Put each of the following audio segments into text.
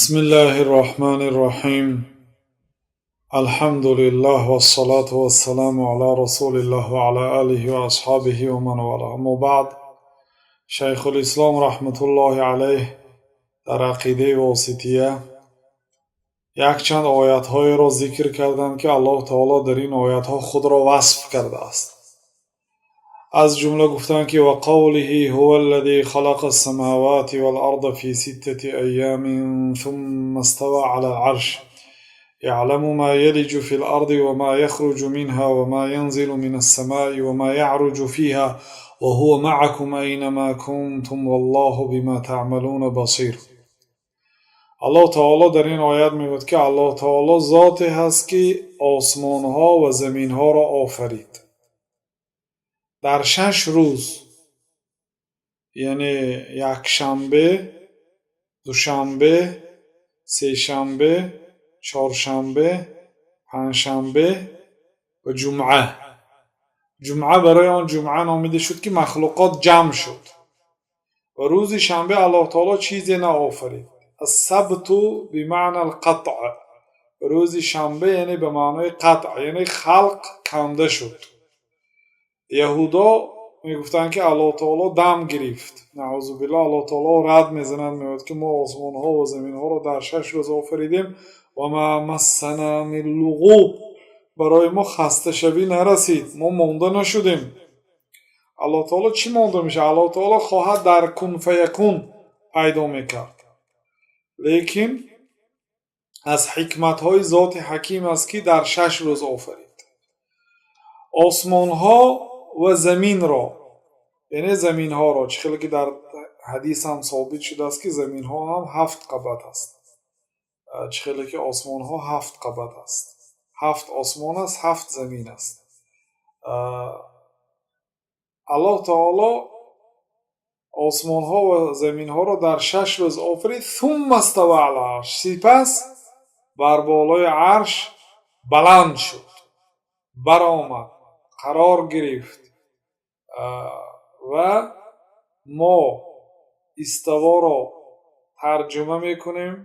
بسم الله الرحمن الرحيم. الحمد لله والصلاة والسلام على رسول الله وعلى آله وأصحابه ومن والاه. أما بعد، Шайхулислом раҳматуллоҳи алайҳ дар ақидаи Восития якчанд оятҳоеро зикр карданд, ки Аллоҳ таоло дар ин оятҳо худро васф кардааст. Аз ҷумла гуфтанд, ки وقوله هو الذي خلق السماوات والأرض في ستة أيام ثم استوى على العرش يعلم ما يلج في الأرض وما يخرج منها وما ينزل من السماء وما يعرج فيها وهو معكم أينما كنتم والله بما تعملون بصير. Аллоҳ таоло дар ин оят мегӯяд, ки Аллоҳ таоло зоте ҳаст, ки осмонҳо ва заминҳоро офарид дар 6 рӯз, яъне якшанбе, душанбе, сешанбе, чоршанбе, панҷшанбе ва ҷумъа. Ҷумъа барои он ҷумъа номида шуд, ки махлуқот ҷамъ шуд, ва рӯзи шанбе Аллоҳ таоло чизе наофарид. السبت بمعنى القطع. Рӯзи шанбе, яъне ба маънои қатъ, яъне халқ канда шуд. Яҳудо мегуфтанд, ки Аллоҳ таоло дам гирифт, наъузу биллоҳ. Аллоҳ таоло рад мезанад, мегӯяд, ки мо осмонҳо ва заминҳоро дар 6 рӯз офаридем. وما مسنا من لغوب. Барои мо хасташавӣ нарасид, мо монда нашудем. Аллоҳ таоло чӣ монда мешавад? Аллоҳ таоло хоҳад, дар كن فيكون пайдо мекард, лекин аз ҳикматҳои зоти ҳаким аст, ки дар 6 рӯз офарид осмонҳо ва заминро, яъне заминҳоро. Чӣ хеле ки дар ҳадис ҳам собит шудааст, ки заминҳо ҳам ҳафт қабат аст, чӣ хеле ки осмонҳо ҳафт қабат аст, ҳафт осмон аст, ҳафт замин аст. Аллоҳ таоло осмонҳо ва заминҳоро дар 6 рӯз офарид. ثم استوى على العرش. Сипас бар болои арш баланд шуд, баромад, қарор гирифт. Ва мо иставоро тарҷума мекунем,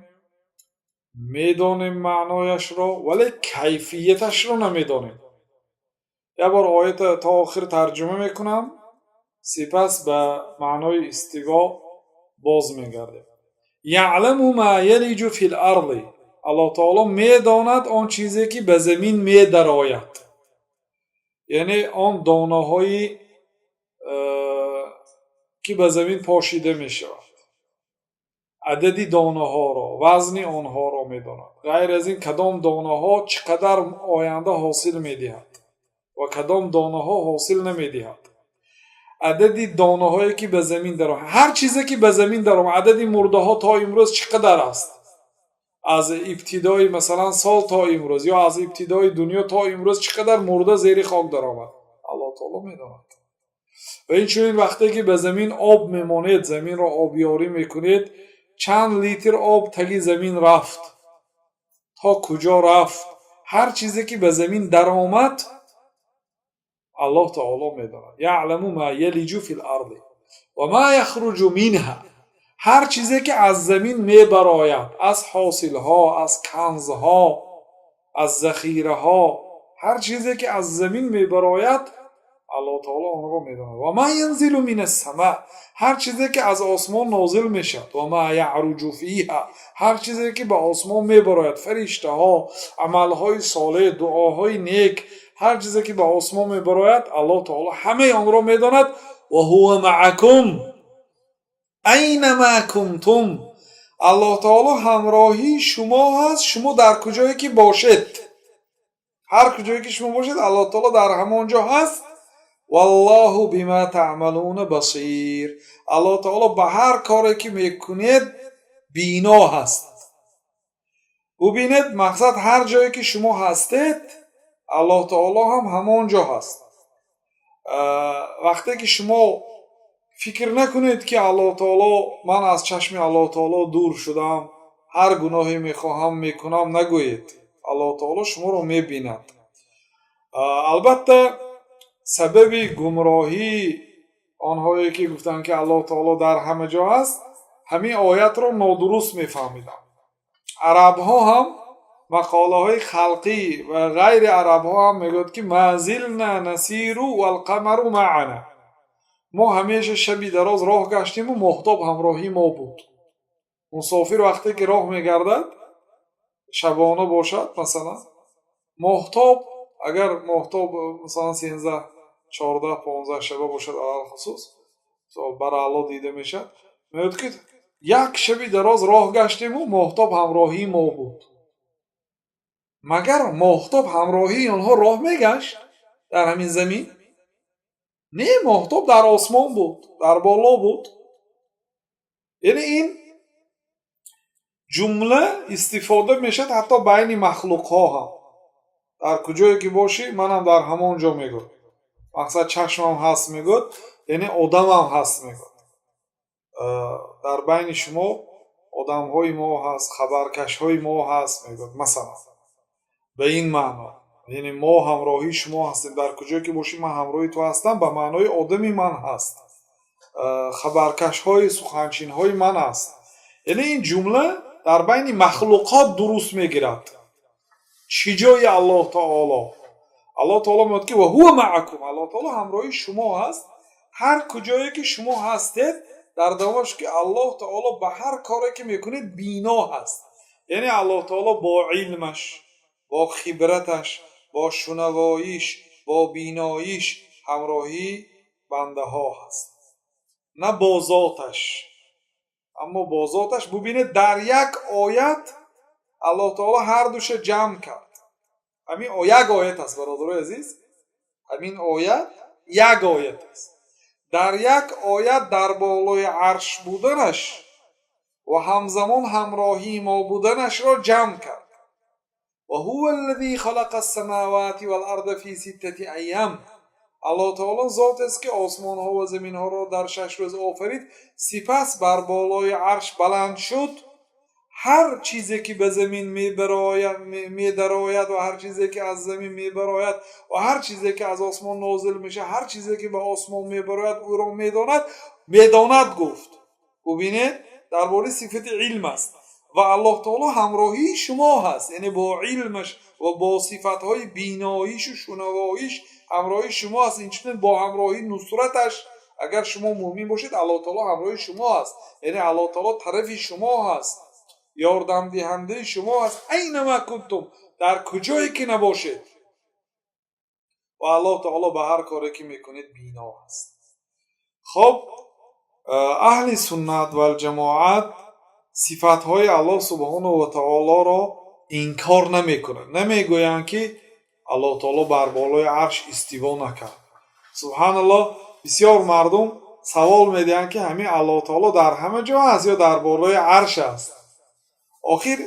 медонем маънояшро, вале кайфияташро намедонем. Як бор оята то охир тарҷума мекунам, сипас ба маънои истиво боз мегардем. يعلم ما يلج في الأرض. Аллоҳ таоло медонад он чизе, ки ба замин медарояд, яъне он донаҳои, ки ба замин пошида мешавад, адади донаҳоро, вазни онҳоро медонад. Ғайр аз ин, кадом донаҳо чӣ қадар оянда ҳосил медиҳад ва кадом донаҳо ҳосил намедиҳад, адади донаҳое, ки ба замин даромад, ҳар чизе, ки ба замин даромад, адади мурдаҳо то имрӯз чӣ қадар аст, аз ибтидои, масалан, сол то имрӯз ё аз ибтидои дунё то имрӯз чӣ қадар мурда зери хок даромад, Аллоҳ таоло медонад. Ва инчунин, вақте ки ба замин об мемонед, заминро обёрӣ мекунед, чанд литр об таги замин рафт, то куҷо рафт, ҳар чизе, ки ба замин даромад, Аллоҳ таоло медонад. يعلم ما يلج في الأرض وما يخرج منها. Ҳар чизе, ки аз замин мебарояд, аз ҳосилҳо, аз канзҳо, аз захираҳо, ҳар чизе, ки аз замин мебарояд, Аллоҳ таоло онро медонад. وما ينزل من السماء. Ҳар чизе, ки аз осмон нозил мешавад. وما يعرج فيها. Ҳар чизе, ки ба осмон мебарояд, фариштаҳо, амалҳои солеҳ, дуоҳои нек, ҳар чизе, ки ба осмон мебарояд, Аллоҳ таоло ҳамаи онро медонад. وهو معكم أينما كنتم. Аллоҳ таоло ҳамроҳии шумо ҳаст, шумо дар куҷое ки бошед. Ҳар куҷое ки шумо бошед, Аллоҳ таоло дар ҳамон ҷо ҳаст. والله بما تعملون بصير. Аллоҳ таоло ба ҳар коре, ки мекунед, бино ҳаст. Бубинед, мақсад, ҳар ҷое ки шумо ҳастед, Аллоҳ таоло ҳам ҳамон ҷо ҳаст. Вақте ки шумо фикр накунед, ки Аллоҳ таоло, ман аз чашми Аллоҳ таоло дур шудам, ҳар гуноҳе мехоҳам, мекунам, нагӯед. Аллоҳ таоло шуморо мебинад. Албатта, сабаби гумроҳии онҳое, ки гуфтанд, ки Аллоҳ таоло дар ҳама ҷо ҳаст, ҳамин оятро нодуруст мефаҳмиданд. Арабҳо ҳам, мақолаҳои халқӣ ва ғайри арабҳо ҳам мегӯяд, ки ما زلنا نسير والقمر معنا, мо ҳамеша шаби дароз роҳ гаштиму моҳтоб ҳамроҳии мо буд. Мусофир вақте ки роҳ мегардад, шабона бошад, масалан, моҳтоб, агар моҳтоб, масалан, 13, 14, 15 шаба бошад, алалхусус бараъло дида мешавад, мегӯяд, ки як шаби дароз роҳ гаштиму моҳтоб ҳамроҳии мо буд. Магар моҳтоб ҳамроҳии онҳо роҳ мегашт дар ҳамин замин? Не, моҳтоб дар осмон буд, дар боло буд. Яъне ин ҷумла истифода мешавад ҳатто байни махлуқҳо ҳам. Дар куҷое ки бошӣ, манам дар ҳамон ҷо, мегӯяд. Мақсад, чашмам ҳаст, мегӯяд, яъне одамам ҳаст, мегӯяд. Дар байни шумо одамҳои мо ҳаст, хабаркашҳои мо ҳаст, мегӯяд, масалан, ба ин маъно. Яъне мо ҳамроҳии шумо ҳастем, дар куҷое ки бошӣ, ман ҳамроҳи ту ҳастам, ба маънои одами ман ҳаст, хабаркашҳои суханчинҳои ман аст. Яъне ин ҷумла дар байни махлуқот дуруст мегирад. Чӣ ҷои Аллоҳ таоло? Аллоҳ таоло мегӯяд, ки وهو معكم, Аллоҳ таоло ҳамроҳи шумо ҳаст ҳар куҷое ки шумо ҳастед. Дар давомаш, ки Аллоҳ таоло ба ҳар коре ки мекунед, бино ҳаст. Яъне Аллоҳ таоло бо илмаш, бо хибраташ, бо шунавоиш, бо биноиш ҳамроҳии бандаҳо ҳаст, на бо зоташ, аммо бо зоташ. Бубинед, дар як оят Аллоҳ таоло ҳардуша ҷамъ кард. Ҳамин як оят аст, бародарои азиз, ҳамин оят як оят аст. Дар як оят дар болои арш буданаш ва ҳамзамон ҳамроҳии мо буданашро ҷамъ кард. وهو الذي خلق السماوات والأرض في ستة أيام, Аллоҳ таоло зотест, ки осмонҳо ва заминҳоро дар 6 рӯз офарид, сипас бар болои арш баланд шуд. Ҳар чизе ки ба замин медарояд ва ҳар чизе ки аз замин мебарояд ва ҳар чизе ки аз осмон нозил мешавад, ҳар чизе ки ба осмон мебарояд, ӯро медонад, медонад, гуфт. Бубинед, дар бораи сифати илм аст ва Аллоҳ таоло ҳамроҳии шумо ҳаст, яъне бо илмаш ва бо сифатҳои биноишу шунавоиш ҳамроҳии шумо аст. Инчунин бо ҳамроҳии нусраташ, агар шумо мӯъмин бошед, Аллоҳ таоло ҳамроҳи шумо аст, яъне Аллоҳ таоло тарафи шумо ҳаст, ёрдамдиҳандаи шумо аст. أينما كنتم, дар куҷое ки набошед. Ва Аллоҳ таоло ба ҳар коре ки мекунед, бино аст. Хоб, аҳли суннат валҷамоат сифатҳои Аллоҳ субҳонаҳу ва таолоро инкор намекунанд. Намегӯянд, ки Аллоҳ таоло бар болои арш истиво накард. Субҳаналлоҳ, бисёр мардум савол медиҳанд, ки ҳамин Аллоҳ таоло дар ҳама ҷо аст ё дар болои арш аст? Охир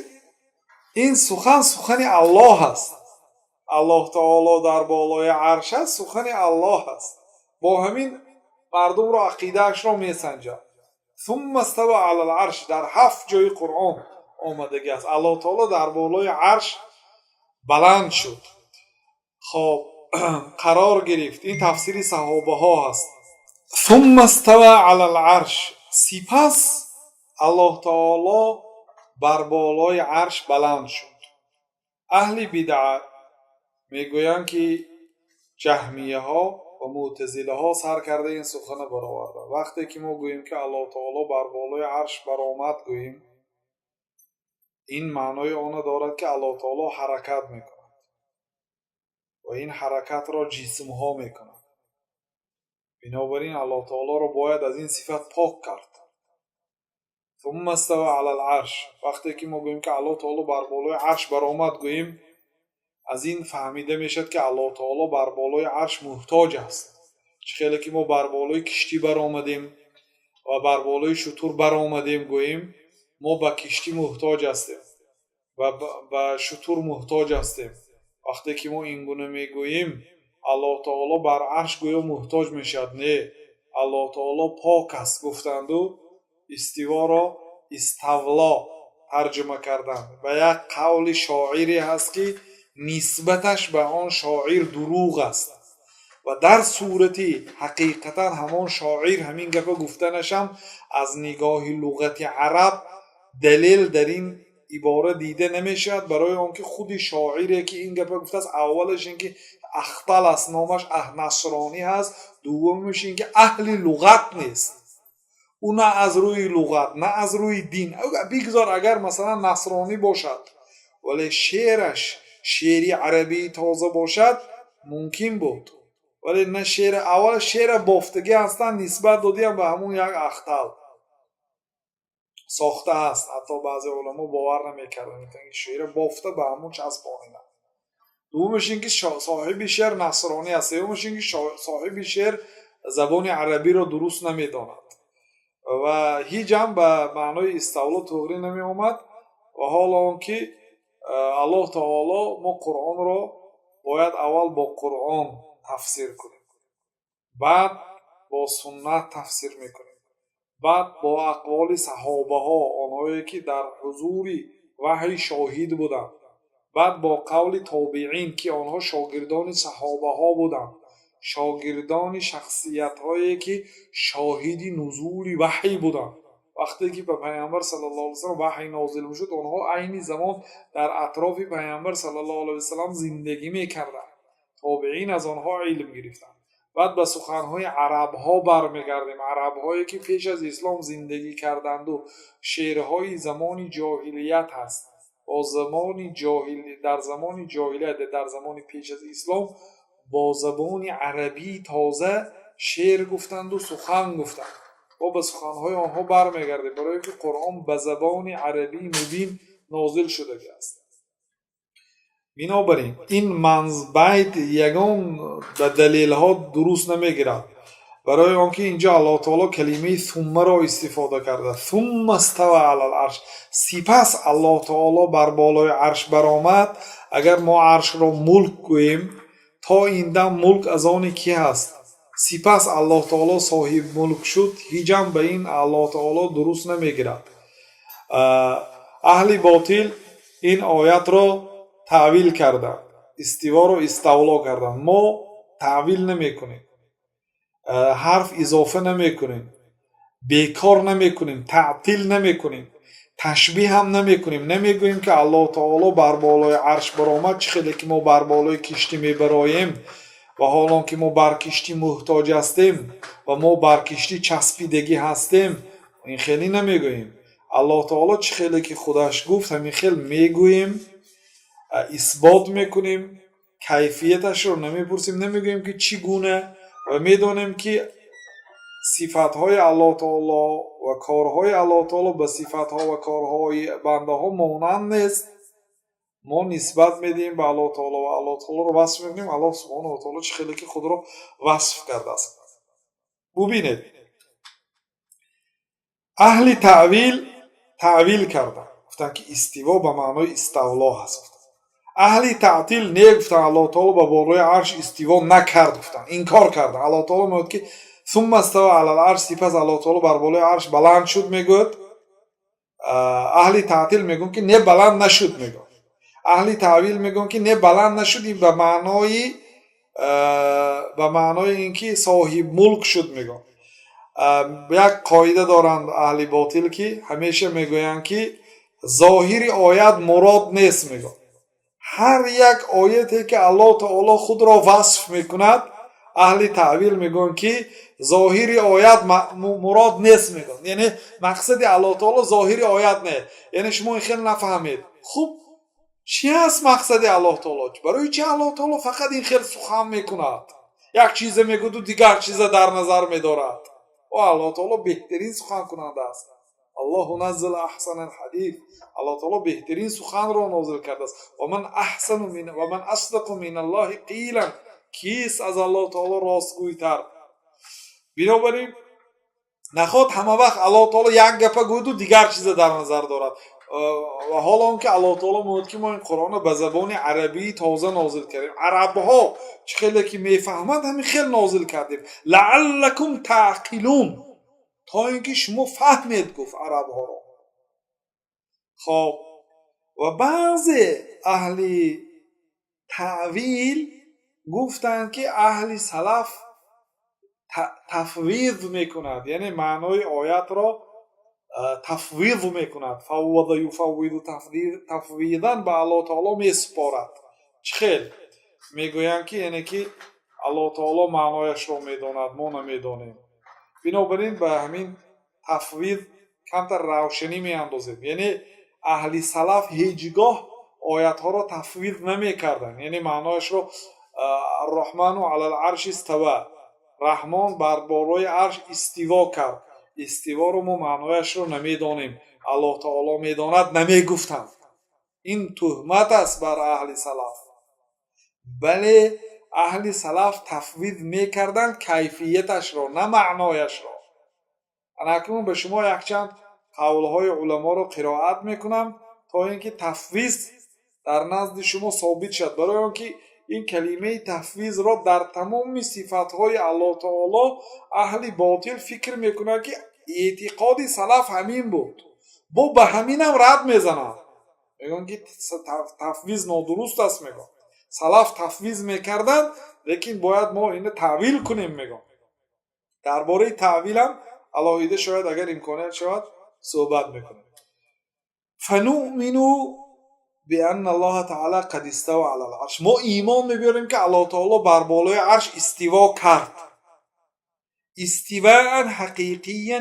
ин сухан сухани Аллоҳ аст. Аллоҳ таоло дар болои арш аст, сухани Аллоҳ аст. Бо ҳамин мардумро ақидаашро месанҷад. ثم استوى على العرش дар ҳафт ҷои Қуръон омадагӣ аст. Аллоҳ таоло дар болои арш баланд шуд, хоб, қарор гирифт. Ин тафсири саҳобаҳо ҳаст. ثم استوى على العرش, сипас Аллоҳ таоло бар болои арш баланд шуд. Аҳли бидъат мегӯянд, ки ҷаҳмияҳо ва мӯътазилаҳо сар карда ин сухана бароварданд. Вақте ки мо гӯем, ки Аллоҳ таоло бар болои арш баромад, гӯем, ин маънои онро дорад, ки Аллоҳ таоло ҳаракат мекунад ва ин ҳаракатро ҷисмҳо мекунад. Бинобар ин Аллоҳ таолоро бояд аз ин сифат пок кард. ثم استوى على العرش, вақте ки мо гӯем, ки Аллоҳ таоло бар болои арш баромад, гӯем, аз ин фаҳмида мешавад, ки Аллоҳ таоло бар болои арш муҳтоҷ аст. Чӣ хеле ки мо бар болои киштӣ баромадем ва бар болои шутур баромадем, гӯем, мо ба киштӣ муҳтоҷ ҳастем ва ба шутур муҳтоҷ ҳастем. Вақте ки мо ин гуна мегӯем, Аллоҳ таоло бар арш гӯё муҳтоҷ мешавад. Не, Аллоҳ таоло пок аст, гуфтанду истиворо иставло тарҷума карданд. Ба як қавли шоире ҳаст, ки нисбаташ ба он шоир дурӯғ аст ва дар сурати ҳақиқатан ҳамон шоир ҳамин гапа гуфтанашам аз нигоҳи луғати араб далел дар ин ибора дида намешавад, барои он ки худи шоире ки ин гапа гуфтааст, аввалаш ин ки Ахтал аст номаш, насронӣ ҳаст, дуввумаш ин ки аҳли луғат нест. Ӯ на аз рӯи луғат, на аз рӯи дин. Бигзор агар, масалан, насронӣ бошад, вале шеъраш шеъри арабии тоза бошад, мумкин буд. Вале на шеър, аввал шеъра бофтагӣ ҳастанд, нисбат додиам ба ҳамун як Ахтал сохта ҳаст. Ҳатто баъзе уламо бовар намекарданд, ки шеъра бофта ба ҳамун часпониданд. Дуввумаш ин ки соҳиби шеър насронӣ аст, сеюмаш ин ки соҳиби шеър забони арабиро дуруст намедонад ва ҳеҷ ҳам ба маънои иставло туғрӣ намеомад. Ва ҳоло он ки Аллоҳ таоло, мо Қуръонро бояд аввал бо Қуръон тафсир кунем, баъд бо суннат тафсир мекунем, баъд бо ақволи саҳобаҳо, онҳое ки дар ҳузури ваҳй шоҳид буданд, баъд бо қавли тобеин, ки онҳо шогирдони саҳобаҳо буданд, шогирдони шахсиятҳое ки шоҳиди нузули ваҳй буданд. Вақте ки ба Пайғамбар саллаллоҳу алайҳи васаллам ваҳй нозил мешуд, онҳо айни замон дар атрофи Пайғамбар саллаллоҳу алайҳи васаллам зиндагӣ мекарданд. Тобеин аз онҳо илм гирифтанд. Баъд ба суханҳои арабҳо бармегардем, арабҳое ки пеш аз ислом зиндагӣ карданду шеърҳои замони ҷоҳилият ҳаст. Бо замони ҷоҳил, дар замони ҷоҳилият, дар замони пеш аз ислом бо забони арабии тоза шеър гуфтанду сухан гуфтанд. Мо ба суханҳои онҳо бармегардем, барое ки Қуръон ба забони арабии мубин нозил шудагӣ аст. Бинобар ин ин байт ягон ба далелҳо дуруст намегирад, барои он ки инҷо Аллоҳ таоло калимаи суммаро истифода карда. Сумма става алал арш, сипас Аллоҳ таоло бар болои арш баромад. Агар мо аршро мулк гӯем, то ин дам мулк аз они кӣ ҳаст? Сипас Аллоҳ таоло соҳиби мулк шуд. Ҳеҷам ба ин Аллоҳ таоло дуруст намегирад. Аҳли ботил ин оятро таъвил карданд, истиворо иставло карданд. Мо таъвил намекунем, ҳарф изофа намекунем, бекор намекунем, таътил намекунем, ташбиҳ ҳам намекунем. Намегӯем, ки Аллоҳ таоло бар болои арш баромад, чӣ хеле ки мо бар болои киштӣ мебароем, ва ҳолон ки мо бар киштӣ муҳтоҷ ҳастем ва мо бар киштӣ часпидагӣ ҳастем. Ин хеле намегӯем. Аллоҳ таоло чӣ хеле ки худаш гуфт, ҳамин хел мегӯем, исбот мекунем, кайфияташро намепурсем, намегӯем, ки чӣ гуна, ва медонем, ки сифатҳои Аллоҳ таоло ва корҳои Аллоҳ таоло ба сифатҳо ва корҳои бандаҳо монанд нест. Мо нисбат медиҳем ба Аллоҳ таоло ва Аллоҳ таолоро васф мекунем, Аллоҳ субҳонаҳу ва таоло чӣ хеле ки худро васф кардааст. Бубинед, аҳли таъвил таъвил карданд, гуфтанд, ки истиво ба маънои иставло ҳаст. Аҳли таътил не, гуфтанд, Аллоҳ таоло ба болои арш истиво накард, гуфтанд, инкор карданд. Аллоҳ таоло мегӯяд, ки сумма става алал арш, сипас Аллоҳ таоло бар болои арш баланд шуд, мегӯяд. Аҳли таътил мегӯянд, ки не, баланд нашуд, мегӯянд. Аҳли таъвил мегӯянд, ки не, баланд нашуд, ин ба маънои ин ки соҳиб мулк шуд, мегӯянд. Як қоида доранд аҳли ботил, ки ҳамеша мегӯянд, ки зоҳири оят мурод нест, мегӯянд. Ҳар як ояте ки Аллоҳ таоло худро васф мекунад, аҳли таъвил мегӯянд, ки зоҳири оят мурод нест, мегӯянд. Яъне мақсади Аллоҳ таоло зоҳири оят не, яъне шумо ин хел нафаҳмед. Хуб, чӣ ҳаст мақсади Аллоҳ таоло? Барои чи Аллоҳ таоло фақат ин хел сухан мекунад? Як чизе мегӯяду дигар чиза дар назар медорад. О, Аллоҳ таоло беҳтарин суханкунанда аст. Аллоҳу наззала аҳсанал ҳадис, Аллоҳ таоло беҳтарин суханро нозил кардааст. Ва ман асдақу миналлоҳи қийлан, кист аз Аллоҳ таоло ростгӯйтар? Бинобар ин наход ҳама вақт Аллоҳ таоло як гапа гӯяду дигар чиза дар назар дорад. Ва ҳоло он ки Аллоҳ таоло мегӯяд, ки мо ин Қуръонро ба забони арабии тоза нозил кардем, арабҳо чӣ хеле ки мефаҳманд, ҳамин хел нозил кардем, лааллакум таъқилун, то ин ки шумо фаҳмед, гуфт арабҳоро. Хоб, ва баъзе аҳли таъвил гуфтанд, ки аҳли салаф тафвиз мекунад, яъне маънои оятро. Тафвиз мекунад, فوض يفوض تفويضا, ба Аллоҳ таоло месупорад. Чӣ хел мегӯянд, ки яъне ки Аллоҳ таоло маънояшро медонад, мо намедонем. Бинобар ин ба ҳамин тафвиз камтар равшанӣ меандозем. Яъне аҳли салаф ҳеҷ гоҳ оятҳоро тафвиз намекарданд, яъне маънояшро. الرحمن على العرش استوى, Раҳмон бар болои арш истиво кард, истиворо мо маънояшро намедонем, Аллоҳ таоло медонад, намегуфтанд. Ин туҳмат аст бар аҳли салаф. Бале, аҳли салаф тафвиз мекарданд кайфияташро, на маънояшро. Ана акнун ба шумо якчанд қавлҳои уламоро қироат мекунам, то ин ки тафвиз дар назди шумо собит шавад, барои он ки ин калимаи тафвизро дар тамоми сифатҳои Аллоҳ таоло аҳли ботил фикр мекунанд, ки эътиқоди салаф ҳамин буд, бо ба ҳаминам рад мезананд, мегӯянд, ки тафвиз нодуруст аст. Мегӯянд, салаф тафвиз мекарданд, лекин бояд мо ина таъвил кунем, мегӯянд. Дар бораи таъвилам алоҳида шояд, агар имконият шавад, суҳбат мекунем. فنؤمن بأن الله تعالى قد استوى على العرش. Мо имон мебиёрем, ки Аллоҳ таоло бар болои арш истиво кард, استواء حقيقيا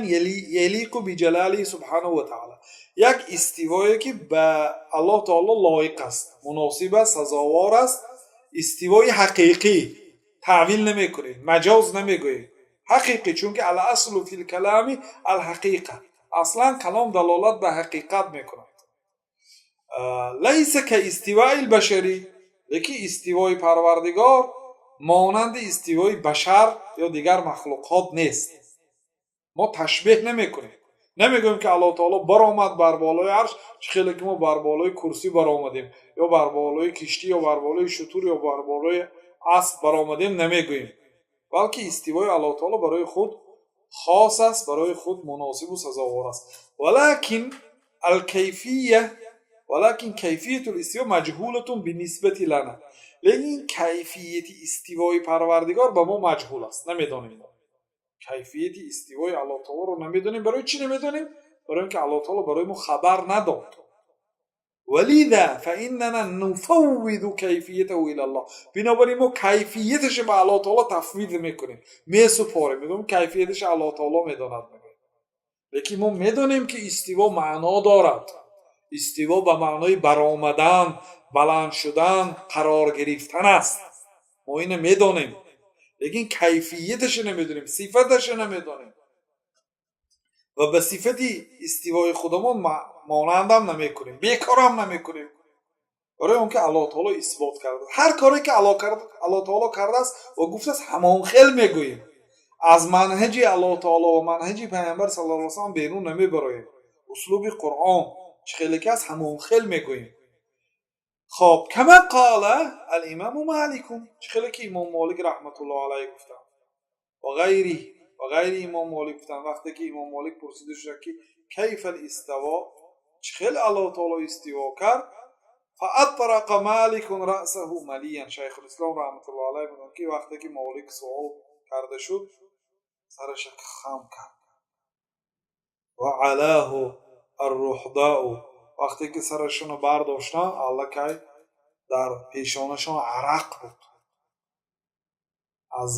يليق بجلاله سبحانه وتعالى, як истивое, ки ба Аллоҳ таоло лоиқ аст, муносиб аст, сазовор аст. Истивои ҳақиқӣ, таъвил намекунем, маҷоз намегӯем, ҳақиқӣ, чунки الأصل في الكلام الحقيقة, аслан калом далолат ба ҳақиқат мекунад. ليس كاستواء البشر, лекин истивои Парвардигор монанди истивои башар ё дигар махлуқот нест. Мо ташбеҳ намекунем, намегӯем, ки Аллоҳ таоло баромад бар болои арш, чӣ хеле ки мо бар болои курсӣ баромадем, ё бар болои киштӣ, ё бар болои шутур, ё бар болои асп баромадем, намегӯем, балки истивои Аллоҳ таоло барои худ хос аст, барои худ муносибу сазовор аст. ولكن الكيفية ولكن كيفية الاستواء مجهولة بالنسبة لنا, лекин кайфияти истивои Парвардигор ба мо маҷҳул аст, намедонем. Мо кайфияти истивои Аллоҳ таолоро намедонем. Барои чӣ намедонем? Барои он ки Аллоҳ таоло барои мо хабар надод. ولذا فإننا نفوض كيفيته إلى الله. Бинобар ин мо кайфияташро ба Аллоҳ таоло тафвиз мекунем, месупорем, мегӯем, кайфияташро Аллоҳ таоло медонад, мегӯем. Лекин мо медонем, ки истиво маъно дорад, истиво ба маънои баромадан, баланд шудан, қарор гирифтан аст. Мо ина медонем, лекин кайфияташро намедонем, сифаташро намедонем ва ба сифати истивои худамон монандам намекунем, бекорам намекунем, барои он ки Аллоҳ таоло исбот кардааст. Ҳар коре ки Аллоҳ таоло кардааст ва гуфтааст, ҳамон хел мегӯем. Аз манҳаҷи Аллоҳ таоло ва манҳаҷи Пайғамбар صلى الله عليه وسلم берун намебароем. Услуби Қуръон чӣ хеле ки аст, ҳамон хел мегӯем. Хоб, كما قال الإمام مالك, чӣ хеле ки имом Молик رحمة الله عليه гуфтанд, وغيره, ва ғайри имом Молик гуфтанд. Вақте ки имом Молик пурсида шуда, ки كيف الاستواء, чӣ хел Аллоҳ таоло истиво кард, فأطرق مالك رأسه مليا. Шайхулислом رحمة الله عليه мегӯянд, ки вақте ки Молик суол карда шуд, сараша хам кард. وعلاه الرهداء. Вақте ки сарашонро бардоштанд, аллакай дар пешонашон арақ буд аз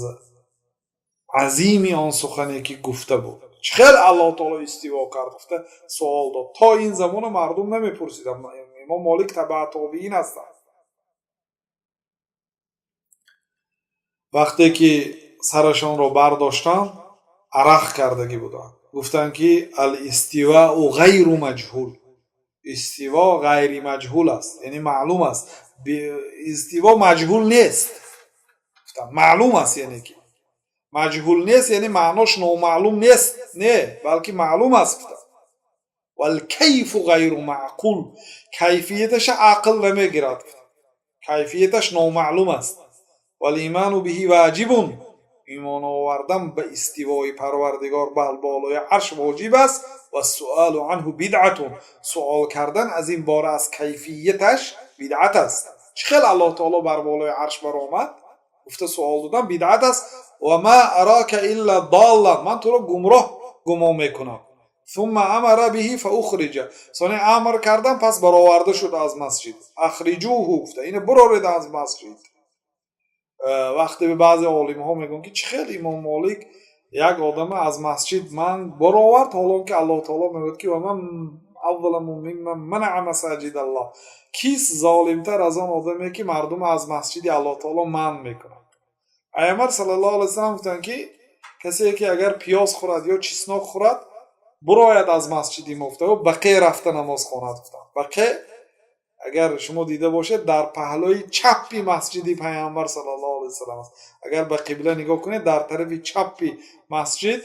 азими он сухане, ки гуфта буд. Чӣ хел Аллоҳ таоло истиво кард, гуфта суол дод. То ин замона мардум намепурсиданд. Имом Молик табаа тобиин ҳастанд. Вақте ки сарашонро бардоштанд, арақ кардагӣ буданд. Гуфтанд, ки الاستواء غير مجهول, истиво ғайри маҷҳул аст, яъне маълум аст, истиво маҷҳул нест, гуфтанд, маълум аст. Яъне ки маҷҳул нест, яъне маънош номаълум нест, не, балки маълум аст, гуфтанд. والكيف غير معقول, кайфияташа ақл намегирад, кайфияташ номаълум аст. والإيمان به واجب, имон овардан ба истивои Парвардигор бар болои арш воҷиб аст. والسؤال عنه بدعة, суол кардан аз ин бора, аз кайфияташ, бидъат аст. Чӣ хел Аллоҳ таоло бар болои арш баромад, гуфта суол додан бидъат аст. وما أراك إلا ضالا, ман туро гумроҳ гумон мекунам. ثم أمر به فأخرج. Сони амр кардан, пас бароварда шуд аз масҷид. أخرجوه гуфта, ина буроред аз масҷид. Вақте баъзе олимҳо мегӯянд, ки чӣ хел Имом Молик як одама аз масҷид ман баровард, ҳолон ки Аллоҳ таоло мегӯяд, ки ومن أظلم ممن منع مساجد الله, кист золимтар аз он одаме, ки мардума аз масҷиди Аллоҳ таоло манъ мекунад? Пайғамбар صلى الله عليه وسلم гуфтанд, ки касе ки агар пиёз хӯрад ё чеснок хӯрад, бурояд аз масҷиди мо, гуфта, Бақе рафта намоз хонад, гуфтанд. Бақе, агар шумо дида бошед, дар паҳлӯи чаппи масҷиди Пайғамбар صلى الله عليه وسلم аст. Агар ба қибла нигоҳ кунед, дар тарафи чаппи масҷид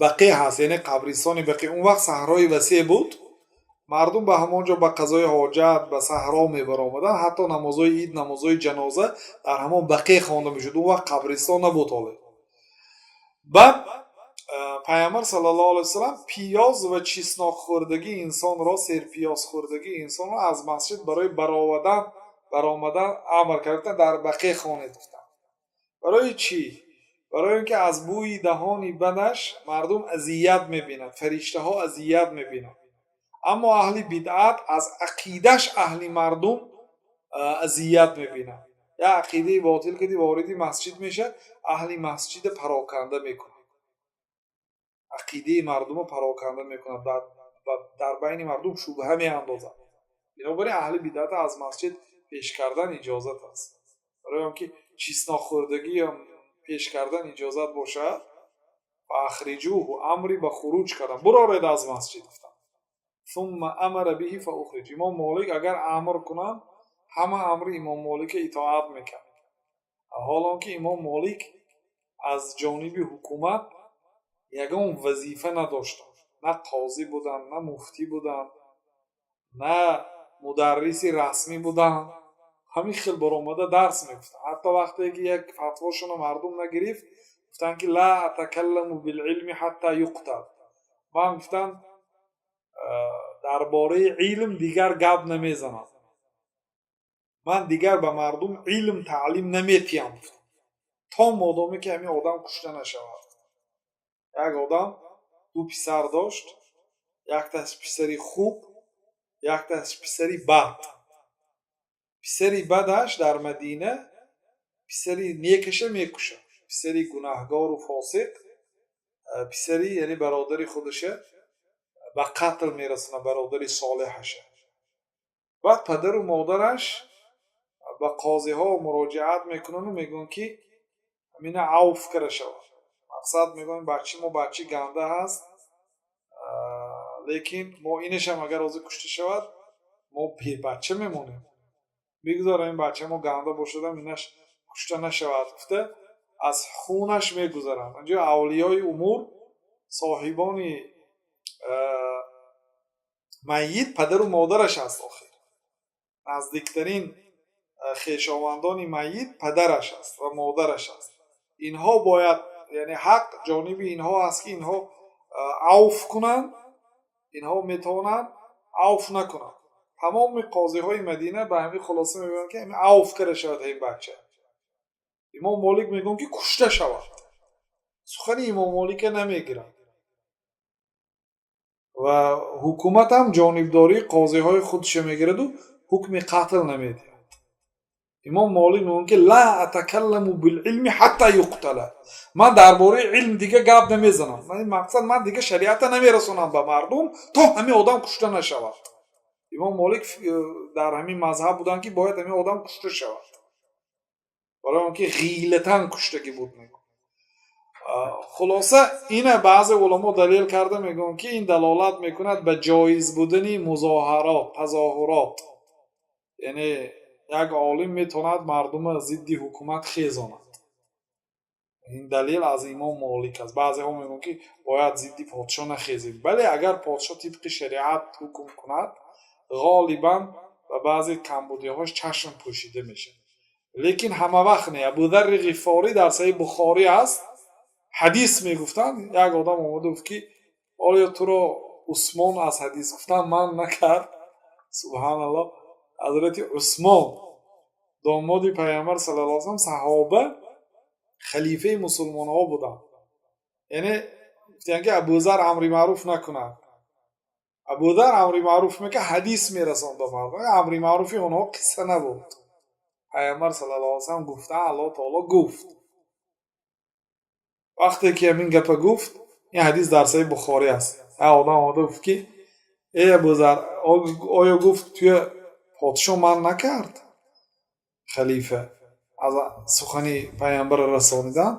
Бақе ҳаст, яъне қабристони Бақе. Он вақт саҳрои васеъ буд, мардум ба ҳамон ҷо ба қазои ҳоҷат ба саҳро мебаромаданд. Ҳатто намозҳои ид, намозҳои ҷаноза дар ҳамон Бақе хонда мешуд. Он вақт қабристон набуд ҳоле. Баъд Пайғамбар صلى الله عليه وسلم пиёз ва чеснок хӯрдагии инсонро, серпиёз хӯрдагии инсонро аз масҷид барои баромадан амр кард, дар Бақе хонед, гуфтанд. Барои чӣ? Барои он ки аз бӯи даҳони бадаш мардум азият мебинад, фариштаҳо азият мебинанд. Аммо аҳли бидъат аз ақидаш аҳли мардум азият мебинад. Як ақидаи ботил кади вориди масҷид мешавад, аҳли масҷида пароканда мекунад, ақидаи мардумо пароканда мекунад, дар байни мардум шубҳа меандозад. Бинобар ин аҳли бидъата аз масҷид пеш кардан иҷозат аст. Барои он ки чеснок хӯрдагӣ пеш кардан иҷозат бошад, فأخرجوه, амри ба хуруҷ кардан, буроред аз масҷид, гуфтанд. ثم أمر به فأخرج. Имом Молик агар амр кунанд, ҳама амри Имом Молика итоат мекард. Ҳолон ки Имом Молик аз ҷониби ҳукумат ягон вазифа надоштанд, на қозӣ буданд, на муфтӣ буданд, на мударриси расмӣ буданд. Ҳамин хел баромада дарс мегуфтанд. Ҳатто вақте ки як фатвошонро мардум нагирифт, гуфтанд, ки لا أتكلم بالعلم حتى يقتل. Ман, гуфтанд, дар бораи илм дигар гап намезанам, ман дигар ба мардум илм таълим наметиҳам, гуфтам, то модоме ки ҳамин одам кушта нашавад. Як одам ду писар дошт, якташ писари хуб, якташ писари бад. Писари бадаш дар Мадина писари некаша мекушад. Писари гунаҳгору фосиқ писари, яъне бародари худаша ба қатл мерасонад, бародари солеҳаша. Баъд падару модараш ба қозиҳо муроҷиат мекунанду мегӯянд, ки ҳамина авф карда шавад. Мақсад, мегӯянд, бачаи мо бачаи ганда ҳаст, лекин мо инашам агар ҳозир кушта шавад, мо бебача мемонем. Бигзор ин бача мо ганда бошадам, инаш кушта нашавад, гуфта, аз хунаш мегузаранд. Анҷо авлиёи умур, соҳибони майит падару модараш аст. Охир наздиктарин хешовандони майит падараш аст ва модараш аст. Инҳо бояд, яъне ҳақ ҷониби инҳо аст, ки инҳо авф кунанд. Инҳо метавонанд авф накунанд. Тамоми қозиҳои Мадина ба ҳамин хулоса мебиёянд, ки ҳамин авф карда шавад ҳамин бача. Имом Молик мегӯянд, ки кушта шавад. Сухани Имом Молика намегиранд ва ҳукуматам ҷонибдории қозиҳои худша мегираду ҳукми қатл намедиҳад. Имом Молик мегӯянд, ки لا أتكلم بالعلم حتى يقتل. Ман дар бораи илм дига гап намезанам, мақсад, ман дига шариата намерасонам ба мардум, то ҳамин одам кушта нашавад. Имом Молик дар ҳамин мазҳаб буданд, ки бояд ҳамин одам кушта шавад, барои он ки ғилатан куштагӣ буд, мегӯ. Хулоса, ина баъзе уламо далел карда мегӯянд, ки ин далолат мекунад ба ҷоиз будани музоҳарот, тазоҳурот, яъне як олим метавонад мардума зидди ҳукумат хезонад. Ин далел аз Имом Молик аст. Баъзеҳо мегӯянд, ки бояд зидди подшоҳ нахезем. Бале, агар подшоҳ тибқи шариат ҳукм кунад, ғолибан ба баъзе камбудиҳош чашм пӯшида мешавад, лекин ҳама вақт не. Абударри Ғифорӣ, дар Саҳиҳи Бухорӣ аст ҳадис мегуфтанд, як одам омада гуфт, ки оё туро Усмон аз ҳадис гуфтан манъ накард? Субҳаналлоҳ! Ҳазрати Усмон, домоди Пайғамбар صلى الله عليه وسلم, саҳоба, халифаи мусулмонҳо буданд. Яъне гуфтанд, ки Гуфтанд, ки Абузар амри маъруф накунад. Абузар амри маъруф мекард, ҳадис мерасонд ба мардум. Амри маъруфи онҳо қисса набуд. Пайғамбар саллаллоҳу алайҳи васаллам гуфта, Аллоҳ таоло гуфт. Вақте ки ҳамин гапа гуфт, ин ҳадис дар Саҳиҳи Бухорӣ аст. Як одам омада гуфт, ки эй Абузар, оё, гуфт, туя подшоҳ манъ накард, халифа, аз сухани пайғамбарро расонидан?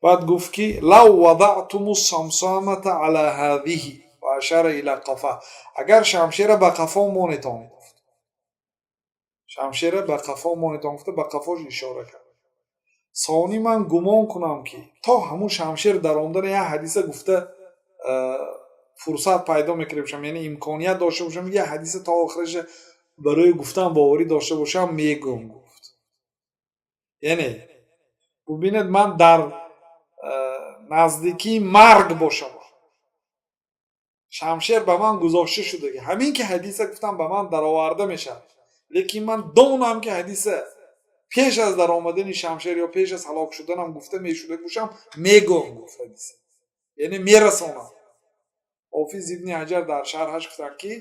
Баъд гуфт, ки لو وضعتم الصمصامة على هذه وأشار إلى قفاه, агар шамшера ба қафо монетон, гуфт, шамшера ба қафо монетон, гуфта, ба қафош ишора кард. Сони ман гумон кунам, ки то ҳамун шамшер даромадани як ҳадиса гуфта фурсат пайдо мекарда бошам, яъне имконият дошта бошам, як ҳадиса то охираша барои гуфтан боварӣ дошта бошам, мегӯм, гуфт. Яъне бубинед, ман дар наздикии марг бошам, шамшер ба ман гузошта шуда, ҳамин ки ҳадиса гуфтам, ба ман дароварда мешавад, лекин ман донам, ки ҳадиса пеш аз даромадани шамшер ё пеш аз ҳалок шуданам гуфта мешуда бошам, мегӯм, гуфт, ҳадиса, яъне мерасонам. Ҳофиз Ибни Ҳаҷар дар шарҳаш гуфтанд, ки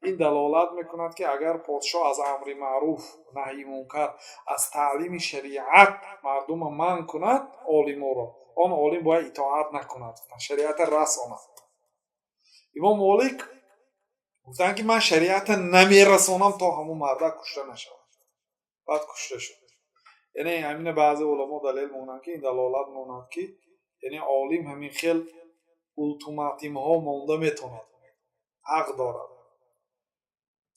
ин далолат мекунад, ки агар подшоҳ аз амри маъруф, наҳйи мункар, аз таълими шариат мардума манъ кунад, олиморо, он олим бояд итоат накунад, шариата расонад. Имом Молик гуфтанд, ки ман шариата намерасонам, то ҳамун мардак кушта нашавад. Баъд кушта шуд. Яъне ҳамина баъзе уламо далел монанд, ки ин далолат монанд, ки яъне олим ҳамин хел ултиматумҳо монда метавонад, ҳақ дорад.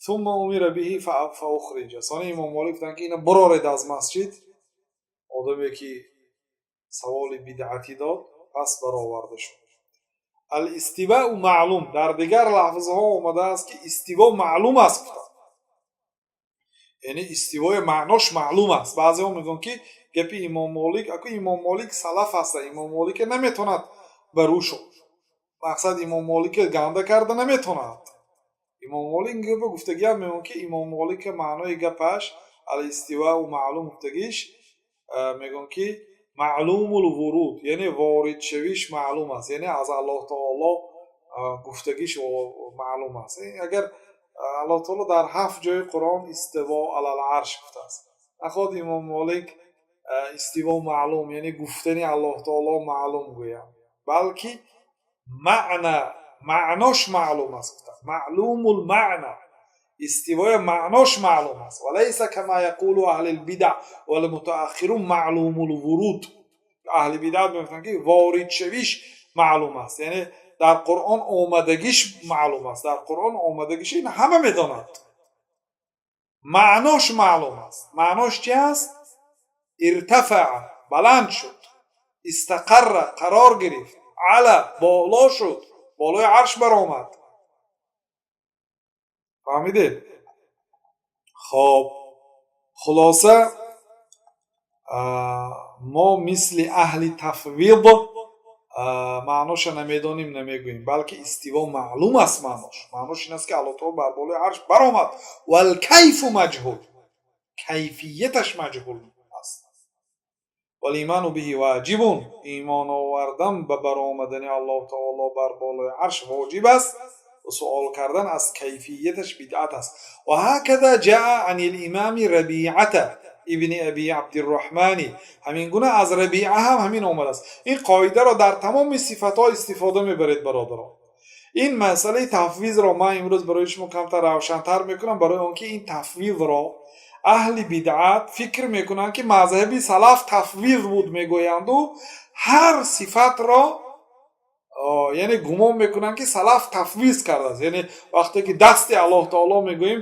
ثم أمر به فأخرج. Сони Имом Молик гуфтанд, ки ина буроред аз масҷид, одаме ки саволи бидъатӣ дод. Пас бароварда шуд. الاستواء معلوم. Дар дигар лафзҳо омадааст, ки истиво маълум аст, гуфтанд, яъне истивои маънош маълум аст. Баъзеҳо мегӯянд, ки гапи Имом Молик, аку Имом Молик салаф аста, Имом Молика наметавонад ба рӯш, мақсад, Имом Молика ганда карда наметавонад. Имом Молик ин гапа гуфтагиам, мегӯянд, ки Имом Молика маънои гапаш الاستواء معلوم гуфтагиш, мегӯянд, ки معلوم الورود, яъне воридшавиш маълум аст, яъне аз Аллоҳ таоло гуфтагиш маълум аст. Агар Аллоҳ таоло дар ҳафт ҷои Қуръон استوى على العرش гуфтааст, наход Имом Молик истиво маълум, яъне гуфтани Аллоҳ таоло маълум гӯянд, балки маъна, маънош маълум аст, гуфтанд, معلوم المعنى, истивоя маънош маълум аст. وليس كما يقول أهل البدع والمتأخرون معلوم الورود. Аҳли бидъат мегуфтанд, ки воридшавиш маълум аст, яъне дар Қуръон омадагиш маълум аст. Дар Қуръон омадагиш ин ҳама медонад, маънош маълум аст. Маънош чи аст? ارتفع, баланд шуд, استقر, қарор гирифт, علا, боло шуд, болои арш баромад. Фаҳмидед? Хоб, хулоса, мо мисли аҳли тафвид маъноша намедонем намегӯем, балки истиво маълум аст маънош. Маънош ин аст, ки Аллоҳ таоло бар болои арш баромад. والكيف مجهول, кайфияташ маҷҳул аст. والإيمان به واجب. Имон овардан ба баромадани Аллоҳ таоло бар болои арш воҷиб аст ва суол кардан аз кайфияташ бидъат аст. وهكذا جاء عن الإمام ربيعة ابن أبي عبد الرحمن. Ҳамин гуна аз Рабиа ҳам ҳамин омадааст. Ин қоидаро дар тамоми сифатҳо истифода мебаред, бародарон. Ин масъалаи тафвизро ман имрӯз барои шумо камтар равшантар мекунам, барои он ки ин тафвизро аҳли бидъат фикр мекунанд, ки мазҳаби салаф тафвиз буд, мегӯянду ҳар сифатро, яъне гумон мекунанд, ки салаф тафвиз кардааст. Яъне вақте ки дасти Аллоҳ таоло мегӯем,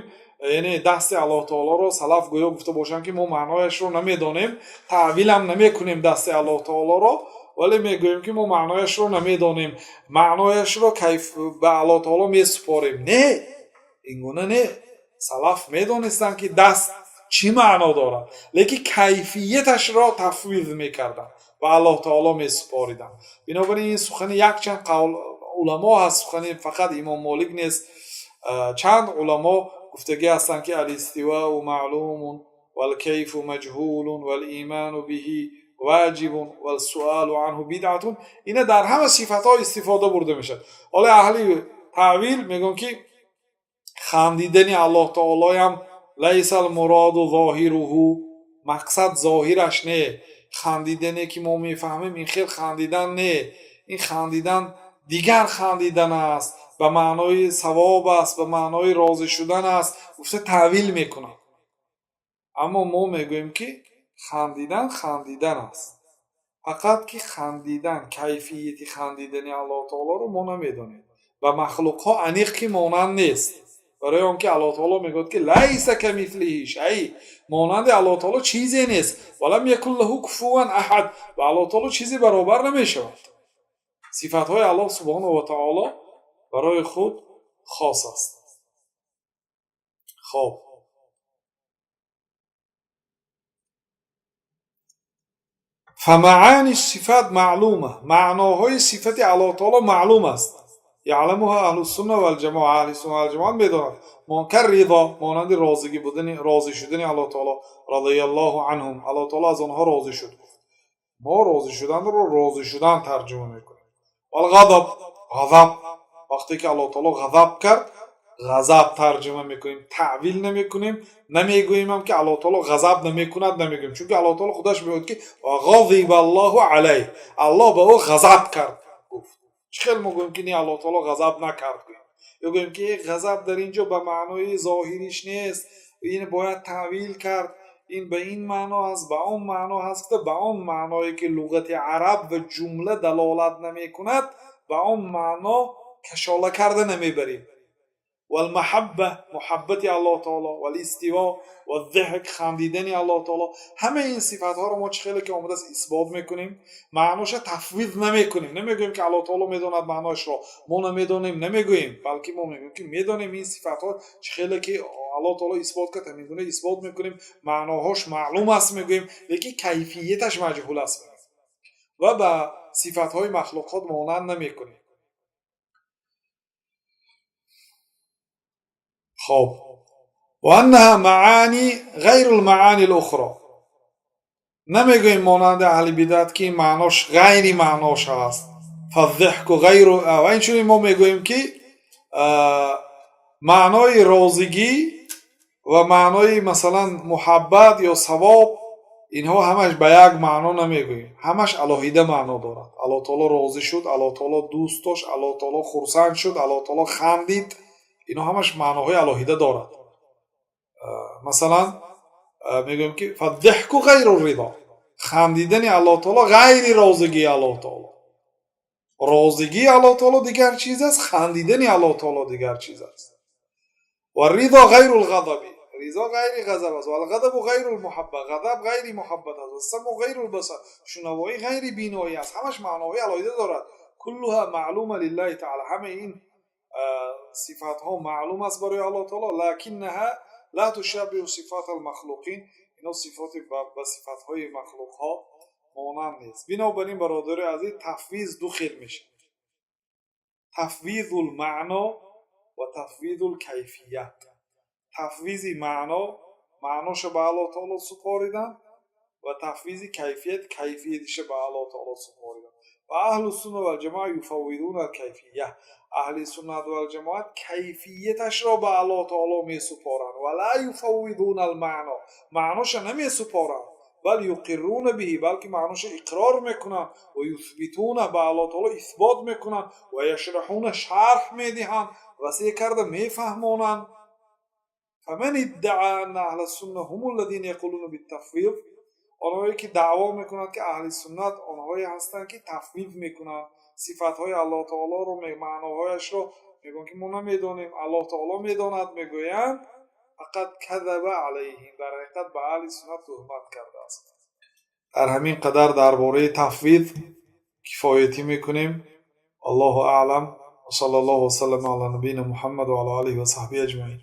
яъне дасти Аллоҳ таолоро салаф гӯё гуфта бошанд, ки мо маънояшро намедонем, таъвилам намекунем дасти Аллоҳ таолоро, вале мегӯем, ки мо маънояшро намедонем, маънояшро кайф ба Аллоҳ таоло месупорем. Не, ин гуна не. Салаф медонистанд, ки даст чӣ маъно дорад, лекин кайфияташро тафвиз мекарданд, ба Аллоҳ таоло месупориданд. Бинобар ин сухани якчанд қавл уламо ҳаст, сухани фақат Имом Молик нест. Чанд уламо гуфтагӣ ҳастанд, ки الاستواء معلوم والكيف مجهول والإيمان به. واجب والسؤال عنه بدعة. Ина дар ҳама сифатҳо истифода бурда мешавад. Ҳоло аҳли таъвил мегӯянд, ки хандидани Аллоҳ таолоям ليس المراد ظاهره, мақсад зоҳираш не, хандидане ки мо мефаҳмем, ин хел хандидан не, ин хандидан дигар хандидан аст, ба маънои савоб аст, ба маънои розӣ шудан аст, гуфта таъвил мекунад. Аммо мо мегӯем, ки хандидан хандидан аст, фақат ки хандидан, кайфияти хандидани Аллоҳ таолоро мо намедонем, ба махлуқҳо аниқ ки монанд нест, барои он ки Аллоҳ таоло мегӯяд, ки ليس كمثله شيء, монанди Аллоҳ таоло чизе нест, ولم يكن له كفوا أحد, ба Аллоҳ таоло чизе баробар намешавад. Сифатҳои Аллоҳ سبحانه وتعالى барои худ хос аст. Хоб, فمعاني الصفات معلومة, маъноҳои сифати Аллоҳ таоло маълум аст. يعلمها أهل السنة والجماعة, аҳли сунна валҷамоат медонад. كالرضا, монанди розигӣ будани, розӣ шудани Аллоҳ таоло, رضي الله عنهم, Аллоҳ таоло аз онҳо розӣ шуд. Мо розӣ шуданро розӣ шудан тарҷума мекунем. والغضب, ғазаб, вақте ки Аллоҳ таоло ғазаб кард, ғазаб тарҷума мекунем, таъвил намекунем, намегӯемам, ки Аллоҳ таоло ғазаб намекунад, намегӯем, чунки Аллоҳ таоло худаш мегӯяд, ки غضب الله عليه, Аллоҳ ба ӯ ғазаб кард гуфт. Чӣ хел мо гӯем, ки не, Аллоҳ таоло ғазаб накард гӯем, ё гӯем, ки ғазаб дар ин ҷо ба маънои зоҳириш нест, ин бояд таъвил кард, ин ба ин маъно аст, ба он маъно ҳаст, ба он маъное ки луғати араб ва ҷумла далолат намекунад, ба он маъно кашола карда намебарем. والمحبة, муҳаббати Аллоҳ таоло, والاستواء, والضحك, хандидани Аллоҳ таоло, ҳамаи ин сифатҳоро мо чӣ хеле ки омадааст исбот мекунем, маъноша тафвиз намекунем, намегӯем, ки Аллоҳ таоло медонад маъноашро, мо намедонем намегӯем, балки мо мегӯем, ки медонем ин сифатҳо чӣ хеле ки Аллоҳ таоло исбот кард, ҳамин гуна исбот мекунем, маъноҳош маълум аст мегӯем, лекин кайфияташ маҷҳул аст ва ба сифатҳои махлуқот монанд намекунем. Хоб, وأنها معاني غير المعاني الأخرى, намегӯем монанди аҳли бидат, ки маънош ғайри маънош аст. فالضحك غير, ва инчунин мо мегӯем, ки маънои розигӣ ва маънои, масалан, муҳаббат ё савоб, инҳо ҳамаш ба як маъно намегӯем, ҳамаш алоҳида маъно дорад. Аллоҳ таоло розӣ шуд, Аллоҳ таоло дӯст дошт, Аллоҳ таоло хурсанд шуд, Аллоҳ таоло хандид, инҳо ҳамаш маъноҳои алоҳида дорад. Масалан, мегӯем, ки فالضحك غير الرضا, хандидани Аллоҳ таоло ғайри розигии Аллоҳ таоло, розигии Аллоҳ таоло дигар чиз аст, хандидани Аллоҳ таоло дигар чиз аст. والرضا غير الغضب, ризо ғайри ғазаб аст, والغضب غير المحبة, ғазаб ғайри муҳаббат аст, والسمع غير البصر, шунавоӣ ғайри биноӣ аст. Ҳамаш маъноҳои алоҳида дорад. كلها معلومة لله تعالى, ҳамаи ин сифатҳо маълум аст барои Аллоҳ таоло. لكنها لا تشابه صفات المخلوقين, ино сифоти ба сифатҳои махлуқҳо монанд нест. Бинобар ин, бародари азиз, тафвиз ду хел мешавад: تفويض المعنى ва تفويض الكيفية. Тафвизи маъно, маъноша ба Аллоҳ таоло супоридан, ва тафвизи кайфият, кайфиятиша ба Аллоҳ таоло супоридан. Ва أهل السنة والجماعة يفوضون الكيفية, аҳли суннат валҷамоат кайфияташро ба Аллоҳ таоло месупоранд, ولا يفوضون المعنى, маъноша намесупоранд, بل يقرون به, балки маъноша иқрор мекунанд, ويثبتونه, ба Аллоҳ таоло исбот мекунанд, ويشرحونه, шарҳ медиҳанд, васеъ карда мефаҳмонанд. فمن ادعى أن أهل السنة هم الذين يقولون بالتفويض, онҳое ки даъво мекунанд, ки аҳли суннат онҳое ҳастанд, ки тафвиз мекунанд сифатҳои Аллоҳ таолоро, маъноҳояшро мегӯянд, ки мо намедонем, Аллоҳ таоло медонад мегӯянд, فقد كذب عليهم, дар ҳақиқат ба аҳли суннат туҳмат кардааст. Дар ҳамин қадар дар бораи тафвиз кифоятӣ мекунем. الله أعلم، وصلى الله وسلم على نبينا محمد وعلى آله وصحبه أجمعين.